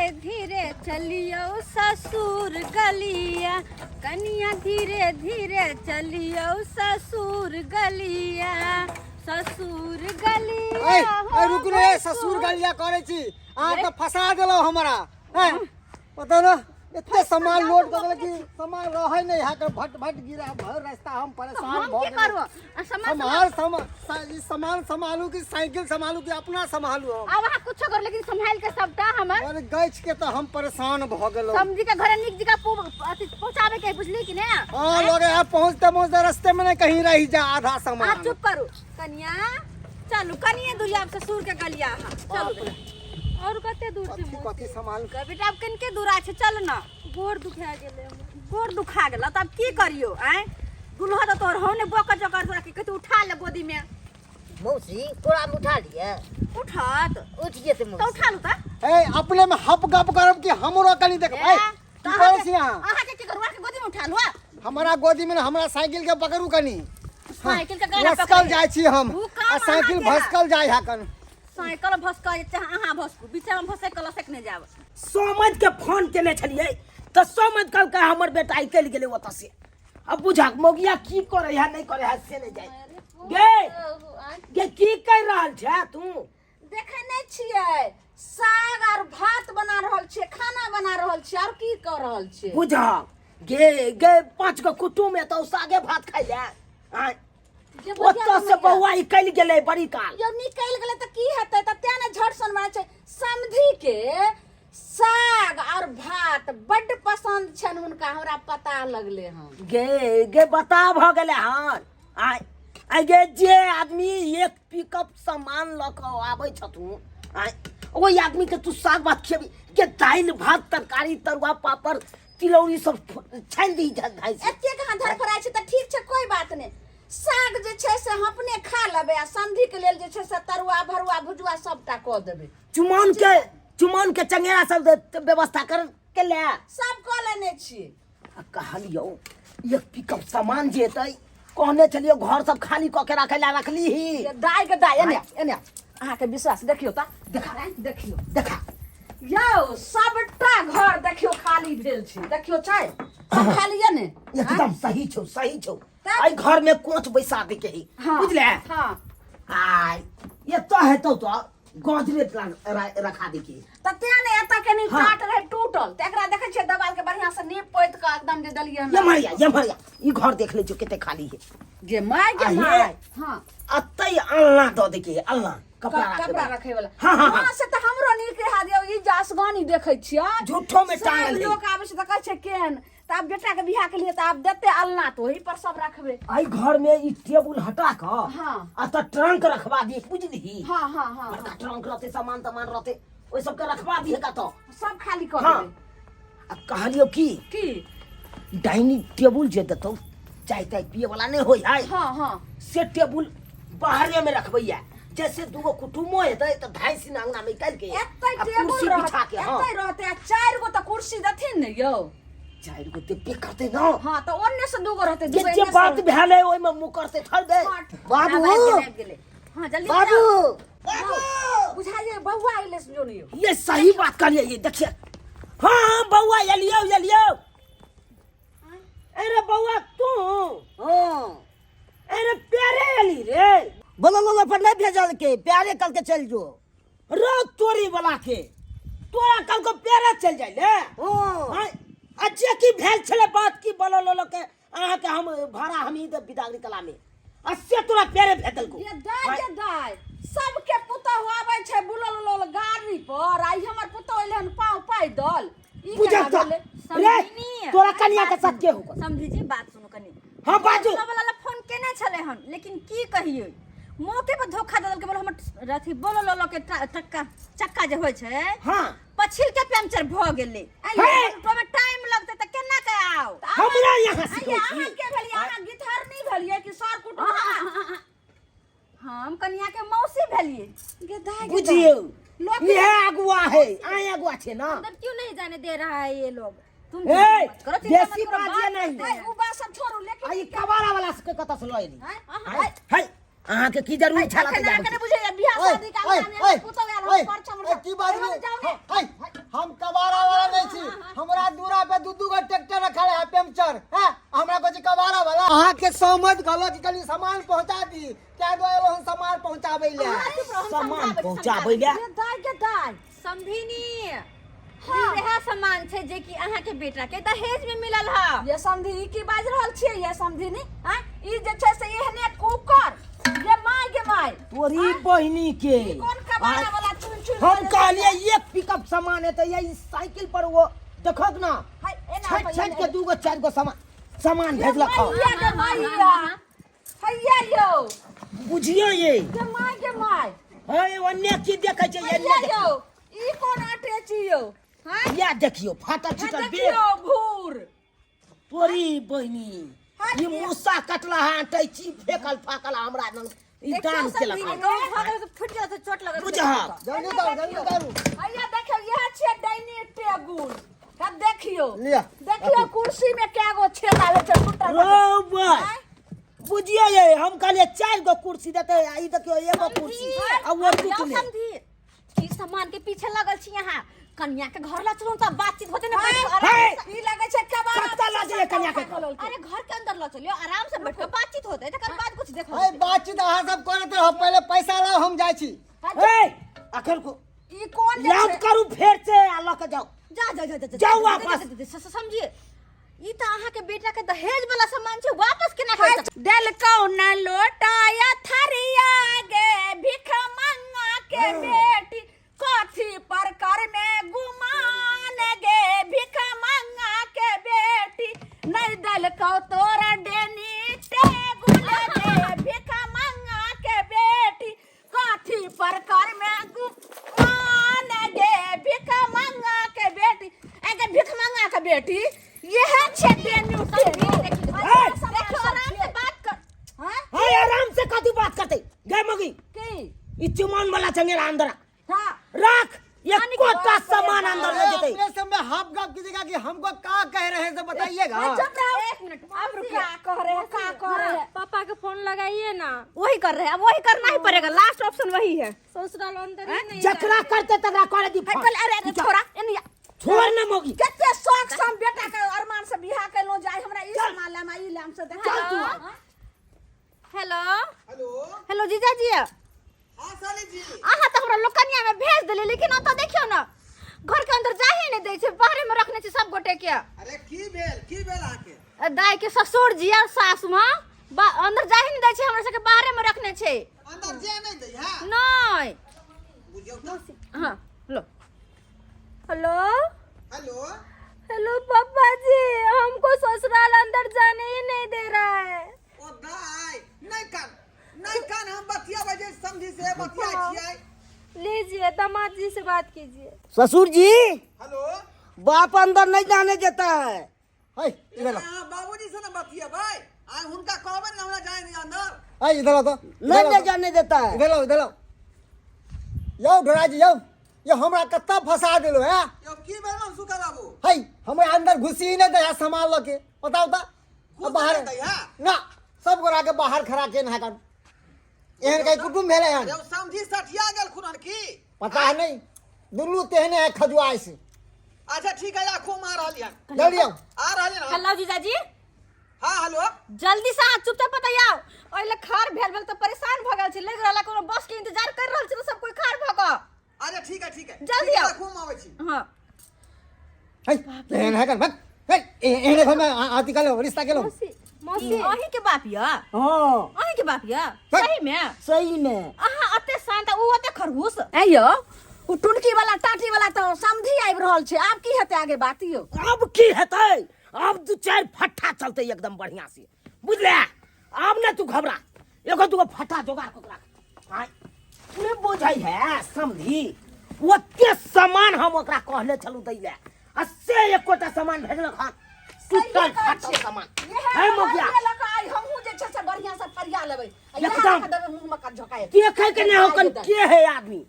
धीरे धीरे चलियौ ससुर गलिया, कनिया धीरे धीरे चलियौ ससुर गलिया, ससुर गलिया। ए हो ए रुकू ने, ए, ससुर गलिया करै छी अहाँ तऽ फंसा देलहुँ हमरा। हैं, पता न एते सामान लोड कऽ देलक कि सामान रहै नहि है के भट भट गिरा भर रास्ता हम परेशान हम भऽ की गेलहुँ। करबो आ सामान सम्हाल ई सामान सम्हालू कि साइकिल सम्हालू कि अपना सम्हालू हम? आब अहाँ कुछो करू, लेकिन सम्हाल के सबटा हमर। अरे गैछ के तऽ हम परेशान भऽ गेलहुँ। समझी के घरे नीक जगह अथी पहुंचाबे के है, बुझली कि ने? हाँ, लगे है पहुँचते पहुँचते रास्ते में नहीं कहीं रही जा आधा सामान। अहाँ चुप करू कनिया, चलू कनिया दूरिया ससुर के गलिया अहाँ चलू। और कते दूर छै? कथी कथी सामान गे बेटा, आब कनिके दूरा छै, चल न। गोर दुखा गेलै हमर। गोर दुखा गेल तऽ आब की करियो? आँय दुल्हा तऽ तोहर हौ ने बक जकर तोरा की कहै, उठा ले गोदी में। मौसी, कोरा में उठा लिए। उठत? उठ जेतै तऽ मौसी। उठा लू तऽ। ए, अपने में हप गप करब कि हमरो कनी देखब? ए, तऽ की करै छी अहाँ? अहाँके की करू? अहाँके गोदी में उठा लू? हमरा गोदी में ने, हमरा साइकिल के पकड़ू कनी। साइकिल के गाना लसकल पकड़े। जाइ छी हम उ काम आ साइकिल अहाँके है। भसकल जाइ है कन। साइकिल भसकल जेतै, अहाँ भसकू, बीचे में भसै कल सक नहि जाब। समझ के फोन केने छलियै तऽ समझ कहलकै हमर बेटा निकलि गेलै ओतऽ से। अब बुझक मौगिया की करे है नहीं करे है से नहीं जाए। गे गे, की कर रहल छै तू? देखे नहीं छियै, साग और भात बना रहल छियै, खाना बना रहल छियै, और की कर रहल छियै? बुझक गे गे, 5 गो कुटुम एतौ सागे भात खाइ ले आँय? जे बुझिया ओतऽ से बनैया। बौआ निकलि गेलै बड़ी काल। यौ निकलि गेलै तऽ की हेतै? तऽ तें ने झट सन बना छै। समधी के साग और भात बड्ड पसंद छनि हुनका, हमरा पता लगले हन। गे गे, बता भऽ गेलै हन। आय आय गे, जे आदमी एक पिकअप सामान लऽ कऽ आबै छथुन, आय ओहि आदमी के तू साग भात खियबी? गे, दालि भात तरकारी तरुआ पापड़ तिलौरी सब छानि दी धाइ से। एतेक अहाँ धड़फड़ाइ छी तऽ ठीक छै, कोई बात नहि। साग जे छै से हम अपने खा लेबै आ समधी के लेल जे छै से तरुआ भरुआ भुजुआ सबटा कऽ देबै। चुमान के चंगेरा सब व्यवस्था कर के ले। सब कऽ लेने छी। आ कहलियौ एक पिकअप सामान जे एतै, कहने छलियौ घर सब खाली कऽ के राखै ला, रखली ही? ये दाय के दाय, एने एने अहाँके विश्वास देखियौ तऽ। देखा। देखियौ। देखा। यौ सबटा घर देखियौ खाली भेल छै, देखियौ छै सब खाली ये ने? एकदम सही छौ, सही छौ। तब? एहि घर में कोच बैसा दे के ही। हाँ, बुझले? हाँ। आय ये तो हेतौ तो गोदरेज रखा दे के। तऽ तें ने एतऽ कनी हाँ। टाट रहै टूटल, तऽ एकरा देखै छियै देवाल के बढ़ियां से नीप पोति कऽ एकदम जे देलियै हन। ये मरिया, ये मरिया, ई घर देख ले छौ कते खाली है। गे my गे आ हे। My. हाँ। अतै अलना दऽ दे के, अलना कपड़ा राखे कपड़ा वाला। रखे वाला। हाँ, हाँ, हाँ। हाँ, से तऽ हमरो नीक रहा दियौ। ई जासगानी देखै छियै, झूठो में सब टांगल है। लोक आबै छै तऽ कहै छै केहन, तऽ आब बेटा के बियाह के लिए तऽ आब देते अलना तऽ ओही पर सब रखबै। एहि घर में ई टेबुल हटा कऽ हाँ। आ तऽ ट्रंक रखवा दिए, बुझलिही? हाँ, हाँ, हाँ, बड़का हाँ। ट्रंक रहते, सामान तामान रहते, ओहि सबके रखवा दिए का तो सब खाली कऽ हाँ। देबै। आ कहलियौ की? की? डाइनिंग टेबुल जे देतौ, चाय ताय पिए वाला नहीं होय है। हाँ, हाँ। से टेबुल बाहरे में रखबैया, जैसे दूगो कुटुमो हेतै तऽ ढाई सीना अंगना में निकालि के एतै आ टेबुल कुर्सी रहत, बिछा के। हाँ। एतै रहतै आ 4 गो तऽ कुर्सी देथिन ने यौ? 4 गो देबे करतै न। हाँ, तऽ ओन्ने से 2 गो रहतै, जे 2 गो जे एन्ने से बात रहतै। भेलै ओहिमे मुकरतै थोड़बे। बाबू। आब आबि गेलै, आबि गेलै। हाँ, जल्दी बाबू। जाओ। बाबू। बुझाइए बौआ अइले से जो नहीं हो। ये सही बात कहलिए, ये देखिए। हाँ हाँ बौआ एलियो एलियो। अरे बौआ तू? हाँ। अरे प्यारे एली रे। बोलो बोलो पर नहीं भेजल के, प्यारे कल के चल जो। रो तोरी वाला के तोरा कल को प्यारे चल जाय ले। हाँ। हाँ, अच्छा की भेल छले बात की बोलो लोलो के अहाँ के हम भाड़ा हम ही दे बिदागरी कला में, आ से तोरा प्यारे भेटल को। ये दाय ये दाय, सबके पुतहु आबै छै बुलल उलल गाड़ी पर, आ ई हमर पुतहु एलै हन पाँव पैदल। ई बुझल केना तो? भेलै? रे, समझिनी, तोरा कनिया के बात साथ के हो? समझी जी, बात सुनू कनी। हाँ, बाजू। सब वाला फोन केने छले हन, लेकिन की कहियै मौके पर धोखा दे देलकै। बोलो हमर अथी बोलो लोलो के टक्का चक्का जे होइ छै, हाँ, पछिल के पंचर भ गेलै। हे! तो में टाइम लगतै तऽ केना के आउ? हमरा यहाँ आइये, सिखबै अहाँ छी। के भेलियै? अहाँ गितहरनी भेलियै कि सर कुटुम्ब? हम कनिया के मौसी भेलियै। गे दाय, गे दाय। बुझियौ लोक इएह अगुआ है, आय अगुआ छै ना। अंदर क्यों नहीं जाने दे रहा है ये लोग? तुम ए, चिंता मत करो, चिंता मत बेसी करो, बाजिए बात नहीं। करते आइ, हैं। उ बात सब छोड़ू, लेकिन आ ई कबाड़ा वाला सबके कतऽ से लऽ एली? आँय, हाय हाय, अहाँके की जरूरी छल? अखन अहाँके नहि बुझैया बियाह ओए, शादी के ओए, अंगना में ओए, पुतहु आयल ओए, हम परछम ओए, की बाजलू? जाउ ने। हाय, हम कबाड़ समझ कहलक कि कनि सामान पहुंचा दी क्या दो एलो हम सामान पहुंचाबै ले सामान पहुंचाबै ले ये दाय के दाय समधिनी हाँ। इएह सामान छै जे कि अहाँ के बेटा के दहेज में मिलल ह ये समधी ई की बाजि रहल छियै ये समधिनी आँ ई जे छै से एहने कुकर ये my गे माय तोरी बहिनी के ई कोन कबाड़ा वाला चुन चुन हम कहलिए एक पिकअप सामान है तो ये साइकिल पर वो देखक ना छठ छठ के दूगो चार गो सामान सामान भेजलक हँ मैया गे मैया हैया यौ बुझियो ये गे my गे my हे ओन्ने की देखै छै हैया एन्ने यौ ई कोन अटैची यौ हाँ या देखियो फाटल हे छिटल बेग देखियौ घूर तोरी बहिनी ई मूसा कटला है अटैची फेकल फाकल हमरा लग ई दान केलक हँ। फुट गेल तऽ चोट लगल बुझहक जल्दी उतारू जल्दी उतारू हैया देखियौ इएह छियै डाइनिंग टेबुल तब देखियौ लिअ। देखियौ कुर्सी में कै गो छेदा भेल छै टूटल रौ बा बुझियो ये हम कहलिए चार गो कुर्सी देते आ ई देखियो एगो कुर्सी आ वो टूटले समझी ई सामान के पीछे लगल छी अहाँ कन्या के घर ला चलू तऽ बातचीत होते ना बैठ के आराम हे! से। ई लगै छै कबाड़ा कत्ता लऽ जइयै कन्या के घर? अरे घर के अंदर ला चलियो आराम से बैठ के बातचीत होते तकर बाद कुछ देखो अरे बातचीत अहाँ सब करैत रहब पहिले पैसा लाउ हम जाइ छी हे अखन को ई कोन जे याद छै करू फेर से आ लऽ के जाउ जा जा जा जा जा, जाउ जा, जा, वापस। जा, जा, जा, समझिए ई तऽ अहाँ के बेटा के दहेज वाला सामान छै वापस केना कर देलकौ न लोटाया थरिया गे भिख मंगा के बेटी कथी पर कर में गुमान गे भिख मंगा के बेटी नहीं देलकौ तोरा डेनी टेगुल गे भिख मंगा के बेटी कथी पर कर में गुमान गे भिख मंगा के बेटी ए गे भिख मंगा के बेटी यह छे डेनी टेगुल देखियो आराम से बात कर हाँ हे आराम से कथी बात करते गे मगी की ई चुमान वाला चंगेरा अंदर रख हाँ रख एकोटा सामान अंदर अरे ले जेतै अपने सब में हाफ गप कीजिएगा कि हमको का कह रहे हैं सब बताइएगा चुप रहो एक मिनट आप रुकिए का कह रहे हैं का कह रहे हैं पापा के फोन लगाइए ना वही कर रहे हैं अब वही करना ही पड़ेगा लास्ट ऑप्शन वही है ससुराल अंदर ही नहीं जकरा करते तकरा करे दी है, कल अरे अरे छोड़ा एनी छोड़ ना मगी कते शौक से हम बेटा के अरमान से बियाह केलहुँ जाय हमरा ई सामान लाम ई लाम से देखा चल तू। हेलो हेलो हेलो जीजाजी हाँ साली जी अहाँ तऽ हमरा लोकनिया में भेज देली लेकिन ओतऽ देखियौ ने घर के अंदर जाहे नहि दै छै बाहरे में रखने छै सब गोटे के अरे की भेल अहाँके दाई के ससुर जी और सासु माँ अंदर जाहे नहि दै छै हमरा सबके बाहरे में रखने छै अंदर जे नहीं दै है नहि बुझियौ तऽ हाँ लो हेलो हेलो हेलो पापा जी हमको ससुराल अंदर जाने ही नहीं दे रहा है ओ दाई नहीं कान नहीं कान हम बतियाबै जे समझी से बतियाइ छियै लीजिए दामाद जी से बात कीजिए ससुर जी हेलो बाप अंदर नहीं जाने देता है है इधर आओ अहाँ बाबूजी से ना बतियेबै आइ हुनका कहबै ने हमरा जाए नहीं अंदर है इधर आओ तो नहीं ले जाने देता है इधर आओ इधर आओ यौ ढोरा जी यौ ये हमरा कत्ता फंसा देलो है यौ की भेल मनसुखा बाबू है हमरा अंदर घुसी ही नहीं दे सामान लके बताओ ता घुस बाहर नहि दै है? ना सब गोरा के बाहर खड़ा के नहा कर एहन कहीं कुटुम्ब भेलै हन यौ समझी सठिया गेल खुनन की पता है नहीं दुनू तेहने है खजुआए से अच्छा ठीक है राखू हम आ रहलियै हन जल्दी आओ आ रहलियै हन हेलो जीजाजी हाँ हेलो जल्दी से अहाँ चुपचाप बताइयो ओहि ले खार भेल भेल तऽ परेशान भऽ गेल छी लागि रहल है कोनो बस के इंतजार कर रहल छी तऽ सब कोई खार भऽ कऽ अच्छा ठीक है ठीक है जल्दी ठीक है, आओ। राखू हम आबै छी हाँ है तेहन है कर भग है एहने घर में आती कलो रिश्ता केलो मौसी मौसी अहीं के बाप यऽ हाँ अहीं के बाप यऽ सही में सही में अहाँ अते शांत ऊ अते खरगोश ऐ यौ उ टुनकी वाला टाटी वाला तऽ समधी आबि रहल छै आब की हेतै आगे बात यौ अब की हेतै अब दू चारि फट्ठा चलतै एकदम बढ़िया से बुझले अब ना तू घबरा एगो दूगो फट्ठा जोगाड़ कऽ के राख आँय नहि बुझै है समझी ओते सामान हम ओकरा कहले छलहुँ दै लए आ से एकोटा सामान भेजलक हन टूटल फाटल सामान है मोगिया हमहूँ जे छै से बढ़िया से फरिया लेबै आ इएह एकदम। रख देबै मुँह मे कऽ झोकाए देखे के नहि होकन के है आदमी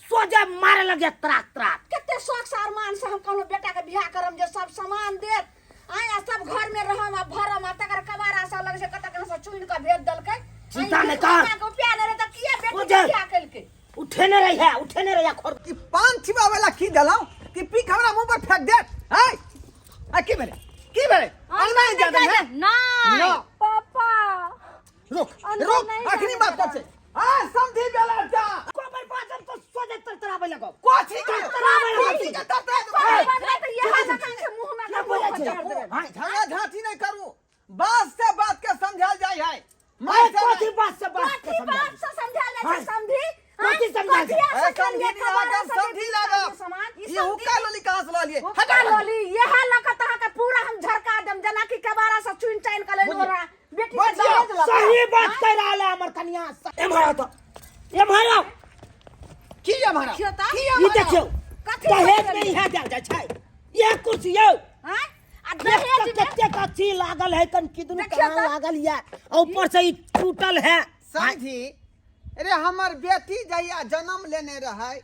सोझे मारे लगे त्राक त्राक कते शौक से अरमान से हम कहलहुँ बेटा के बियाह करम जे सब सामान देत आय आ सब घर में रहम आ भरम आ तकर कबारा सब लगे छै कतऽ कहाँ से चुनि कऽ भेज देलकै चिंता नहि कर। रुपया नहि रहै तऽ किया बेटी के बुझल। बियाह केलकै उठेने रही है उठेने रही है खोर कि पान चिबावे ला की देलौं कि पीक हमरा मुंह पर फेंक देत है आ की भेलै की भेलै अंगना नहि जा दै है नहीं ना पापा पापा। रुक अंदर रुक नहीं अखनी जाने बात देना। कर छै आ समझी बेला जा कोबर बाजब तो सोझे तरतराबै लगब। कोथी के तरतराबै लगब। कोथी के तरतराबै बनबै तऽ इएह जकाँ छै मुँह में के बोलै छै? भाई झगड़ा झांटी नहीं करू बात से बात के समझायल जाय है माय कथी बात से बात के कथी समझा बात से समझायल जाइ छै हाँ। समझी? कथी समझायल कथी जाइ? आशा केलिए कबाड़ा से समझी लागब सामान? ई ई समधी हुक्का लोली कहाँ से लऽ लिए हुक्का लोली इएह लऽ कऽ तऽ अहाँके पूरा हम झरका देम जेना कि कबाड़ा से चुनि चानि कऽ लेलहुँ रहा बेटी के बुझियौ, दहेज लऽ कऽ। सही बात कह रहल है हमर कनिया। एम्हर आओ तो, एम्हर आओ। की हमारा देखियौ तऽ। की ई हमारा देखियौ कथी दहेज बचल? में इएह देल जाइ छै, इएह कुर्सी यौ। आँय? आ दहेज में कतेक अथी लागल है, कन किदन देखियौ कहाँ तऽ। लागल या, आ ऊपर से ई टूटल है। समझी अरे हमर बेटी जहिया जन्म लेने रहै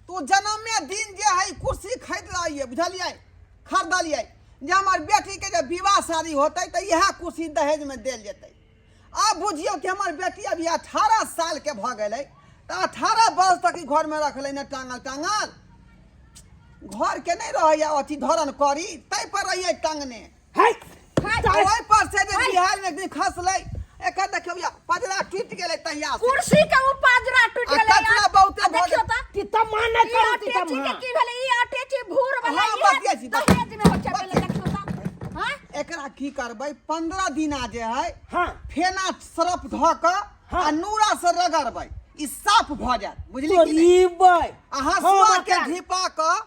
तो जन्मे दिन जे है कुर्सी खरीद रहियै बुझलियै खरीदलियै जे हमर बेटी के जे विवाह शादी होतै तऽ इएह कुर्सी दहेज में देल जेतै। आब बुझियौ कि हमर बेटी अभी 18 साल के भऽ गेलै तऽ 18 वर्ष तक ई घर में रखलै ने टांगल टांगल घर के नहीं रहैया अथी धरन करी ताहि पर रहियै टांगने। है ओहि पर से जे बिहार में एक दिन खसलै एकर देखियौ या पजरा टूटि गेलै तहिया से। कुर्सी के ऊ पजरा टूटि आ गेलै। कचरा बहुते आ भऽ देखियौ गेल। तऽ ती त माने ई करू ती त अटैची के माँ। की भेलै? ई अटैची भूर वाला हाँ, इएह बतिया छी, बतिया। दहेज में होइ छै पहिले देखियौ तऽ। हाँ? एकरा की करबै 15 दिना जे है हाँ। फेना सरफ धऽ कऽ हाँ। आ नूरा से रगड़बै ई साफ भऽ जायत बुझली कि नहि? तोरी बै। आ हँसुआ के धीपा कऽ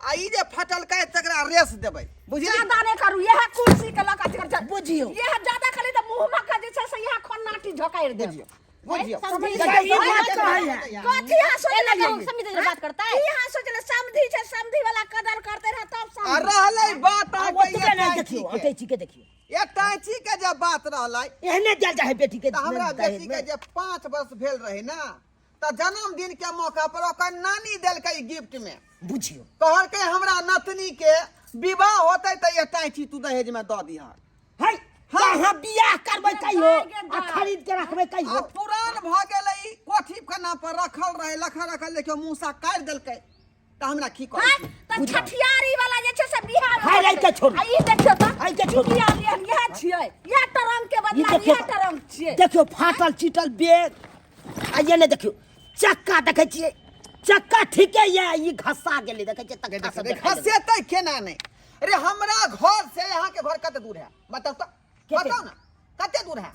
आ ई जे फटलकै तकरा रेस देबै बुझली। ज्यादा नहि करू इएह कुर्सी के लऽ कऽ अथी करै छै। बुझियौ। इएह ज्यादा करी तऽ मुँह में के जे छै से इएह खोनाटी झोकारि देब। बुझियौ बुझियौ समझी सही बात कहै है। कथी अहाँ सोचलियै? एना समझी जे बात करतै? की अहाँ सोचलियै? समधी छै, समधी वाला कदर करते रह तब आ समधी। रहलै बात आ अहाँके ओतबे नहि अटैची देखियौ, के। अटैची के देखियौ। अटैची के जे बात रहलै एहने देल जाइ है बेटी के तऽ हमरा दहेज बेटी के में। जे 5 वर्ष भेल रहे ना तऽ जन्मदिन के मौका पर ओकर नानी देलकै गिफ्ट में। बुझियौ। कहलकै हमरा नतनी के विवाह होतै तऽ अटैची तू दहेज में दऽ दिहऽ। है, कहाँ बियाह करबै कहियो आ खरीद के रखबै कहियो। आ पुरान भऽ गेलै ई कोठी के नाम पर रखल रहे रखल रखल देखियौ मूसा काटि देलकै तऽ हमरा की कहै हाँ, तऽ छठियारी वाला जे छै से बिहार हाय, राइ के छोड़ू। आ ई देखियौ तऽ आइ के छोड़ू। ई आलियन इएह छियै, इएह तरंग के ई बदला देखियौ इएह तरंग छियै। देखियौ फाटल चिटल बैग आ ये ने देखियौ चक्का देखै छियै, चक्का ठीके ये ई घसा गेलै देखै छियै तक्का सब देखाइ देबै। घसेतै केना नहि? अरे हमरा घर से यहाँ के घर कते दूर है बताउ तऽ, कते? बताउ ना कते दूर है?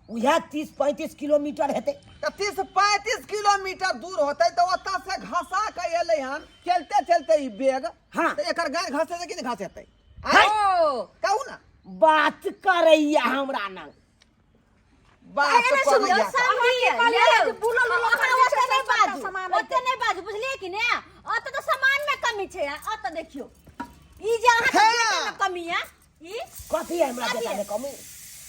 उएह 30-35 किलोमीटर हेतै। तऽ 30-35 किलोमीटर दूर होतै तऽ ओतऽ से घसा के एलै हन चलते चलते ई बैग। हाँ। तऽ एकर गाय घसेतै कि नहि घसेतै? है। ओ कहू ना। बात करैया हमरा नंग। बात एना सुनियौ, करैया। समझिए, अहाँ के कहलियै यौ। जे बुलल उलल अहाँ जे छै ओते से नहि सबटा बाजू, सामान ओते नहि बाजू, बुझलियै कि ने? ओतऽ तऽ सामान में कमी छै, आ ओतऽ देखियौ ई जे अहाँके हाँ। बेटा में कमी है, ई कथी है हमरा कथी बेटा है? में कमी?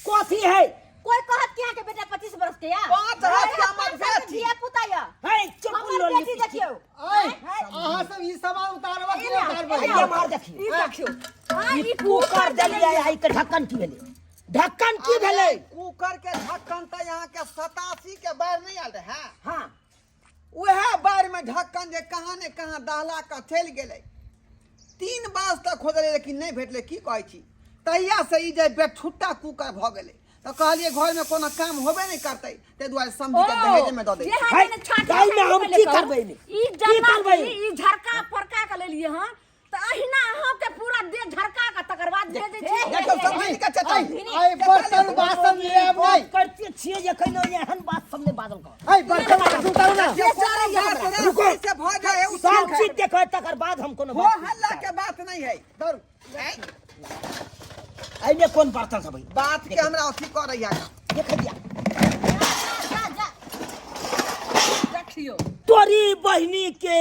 कथी है? कोई कहत कि अहाँके बेटा 25 वर्ष के या? 5 हाथ के हमर पाँच साल के बेटी। धिया पुता या। है, चुप हमर लोली बेटी देखियौ। ऐ, अहाँ सब ई सामान उतारबा कि नहि उतारबै? आइए मार देखियौ। ई देखियौ। हाँ, ई ई कुकर देलियै, आई के ढक्कन की भेलै? ढक्कन की भेलै? कुकर के ढक्कन तऽ यहाँ के 87 के बाढ़ि नहीं आयल रहे। हाँ। उएह बाढ़ि में ढक्कन जे कहाँ ने कहाँ दहला कऽ चलि गेलै। 3 वर्ष तक खोजलै लेकिन नहि भेटलै। की कहै छी तहिया से ई जे बेठुट्टा कुकर भऽ गेलै तऽ कहलियै घर में कोनो काम होबे नहि करतै, ताहि दुआरे समझी के दहेज में दऽ दै जे छी। हाथ में छाती ताहि में हम की करबै एहिमे? ई की जना करबै? ई झरका फरका के लेलियै हन तऽ अहिना अहाँके पूरा देह झरका के तकर बाद भेजै छी। देखियौ समझी के चचाई। ऐ, बर्तन बासन लेब नहि। करते छियै एखन एहन बात सब नहि बाजल कर। ऐ, बर्तन बासन उतारू ना। देखियौ, कोनो बात रुको। से भऽ जाइ है, उ सब ठीक है। चीज देखबै तकर बाद हम कोनो हो बात हल्ला के बात नहीं है। दौड़ू। एहिमे कोन बर्तन सब है? बात के हमरा अथी करैया। देख दिया। जा जा देखियौ तोरी बहिनी के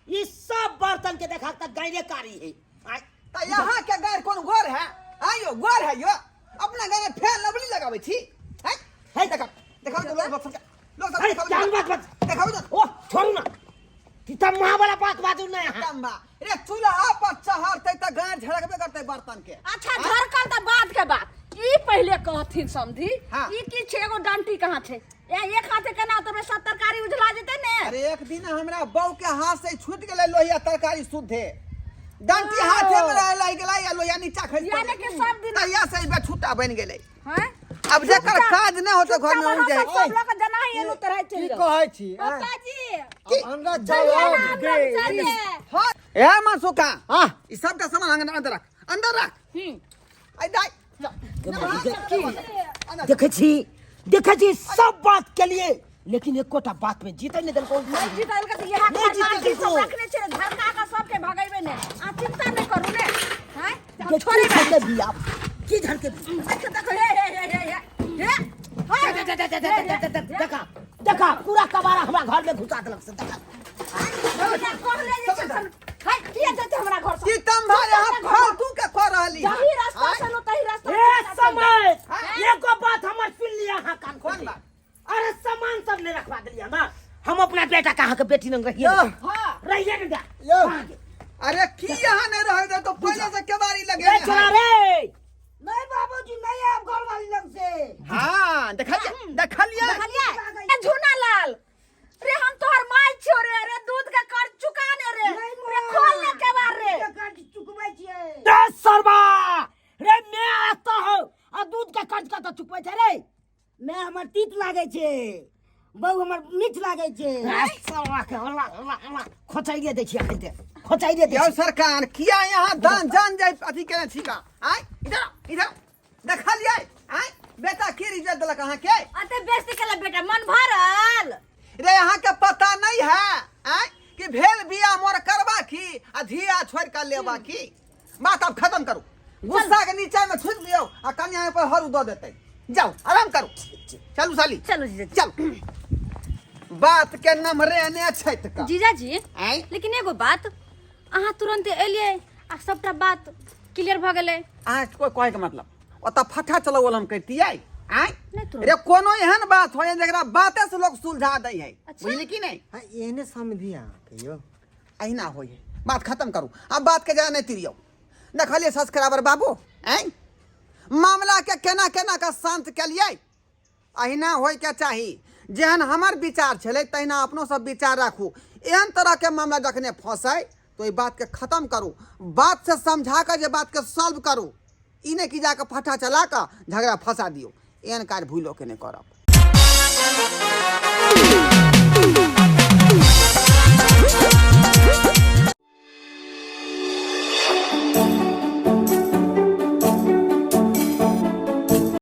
ई सब बर्तन के देखा तक गायरे कारी है। तऽ यहाँ के गाय कोन गोर है? आइयो गोर है यो। अपना गाय में फैन लवली लगाबै छी। है है। देखा देखाउ तो लोग सब लोग सब है, देखाउ जान बात बात देखाउ तो। ओ छोड़ू ना, तीता माँ वाला बात बाजू ना यहाँ। तंबा रे चूल्हा पर चढ़तै तऽ गाय झड़कबे करतै बर्तन के। अच्छा झरकल तऽ बाद के बात, ई पहिले कहथिन समधी। हाँ। ई की छै? एगो डंटी कहाँ छै? ए एक हाथे केना उतरबै? सब तरकारी उझला जेतै ने। अरे एक दिन हमरा बहू के हाथ से छूट गेलै लोहिया तरकारी शुद्धे, डंटी हाथे में रहे लागि गेलै आ लोहिया नीचा खसि यानी पड़लै। कि सब दिन तहिया से ई बेछुट्टा बनि गेलै। हैं? अब जेकर काज नहि होतै घर में ओ जाए। सब लोग जना ही एलु तरह की चलि जाओ। कहै छी आँय? पापा जी, अब अंदर जाओ अब। चले। हाँ ए मनसुखा, हाँ। ई सबटा सामान अंदर अंदर रख, अंदर रख। आई दाई देखै छी, देखै छी, सब बात के लिए, लेकिन एकोटा बात में जीते नहीं देलको। नहीं जीतल के तऽ इएह नहीं जीतल खरमास के सब रखने छै, धरका के सबके भगेबै ने। आ चिंता नहि करू ने। हैं, हम के छोड़े की झलके बिया, की झलके बिया? अच्छा देखो, हे हे हे हे हे हे दे, दे, दे, दे, दे, दे, दे, दे, देखा देखा, पूरा कबाड़ा हमरा घर में घुसा देलक से देखा। कहले जे छै हाय किया जेते हमरा घर से? की तम भाई यहाँ फालतू के कह रहली है? जही रास्ता से लो तही रास्ता ए से चल। समय एगो बात हमर सुन लिया अहाँ कान खोल कोन के। बात? अरे सामान सब नहीं रखवा दिलिया ना, हम अपना बेटा कहाँ के बेटी नंग रहिए यो। हाँ। रहिए ना। यो। कहाँ के? अरे की यहाँ नहीं रहे दे तो पहले से केवाड़ी लगे ए छोरा रे। नहीं बाबूजी, नहीं आब घर वाली लग से। हाँ देखलिए देखलिए। देखलिए? ए झूना लाल रे, हम तोहर माय छियो रे। रे दूध के कर्ज चुका ने रे। रे खोल ने केवाड़ रे। कर्ज चुकबै छियै। रे सरबा रे, मैं आता हूँ आ दूध के कर्ज कतऽ चुकबै छै रे? मैं हमर तीत लागै छै, बहु हमर मीठ लागै छै। रे सरबा के ओला ओला ओला खोचाइए दै छियै, अखन खोचाइए दै यौ छियै। सरकार, किया यहाँ दान जान जाय अथी केने छी का? आय इधर आओ, इधर आओ। देखलिए आय बेटा की रिजल्ट देलक अहाँ के? अते बेइज्जती केला बेटा, मन भरल। रे अहाँ के पता नहीं है आय कि भेल बिया मोर करबा की आ धिया छोड़ कर लेबा की? बात अब खत्म करू, गुस्सा के नीचा में थूक दियौ आ कन्या पर हरू दऽ देतै। जाओ आराम करू, चलू साली। चलू जीजाजी। चल बात के नमरे ने छै त का। जीजाजी। आँय? लेकिन एगो बात, अहाँ तुरंत एलियै आ सबटा बात क्लियर भऽ गेलै। अहाँ कोई कहै के मतलब ओतऽ फट्ठा चलावल हम करितियै? आँय? नहि तुरंत। रे कोनो एहन बात होय जकरा बाते से लोग सुलझा दै है। अच्छा। बुझली कि नहीं? हाँ, एहने समझी अहाँ कहियो। अहिना होय है, बात खत्म करू, अब बात के जाना नहीं तिरियौ। देखलियै सब्सक्राइबर बाबू, आँय मामला के केना केना के शांत केलियै। अहिना होय के चाही, जेहन हमर विचार छलै तहिना अपनो सब विचार राखू। एहन तरह के मामला जखने फंसै तो ई बात के खत्म करू, बात से समझा कऽ जे बात के सॉल्व करू, ई नहि कि जाके फट्ठा चला कऽ झगड़ा फंसा दियौ। एहन काज भूलो के नहि करब।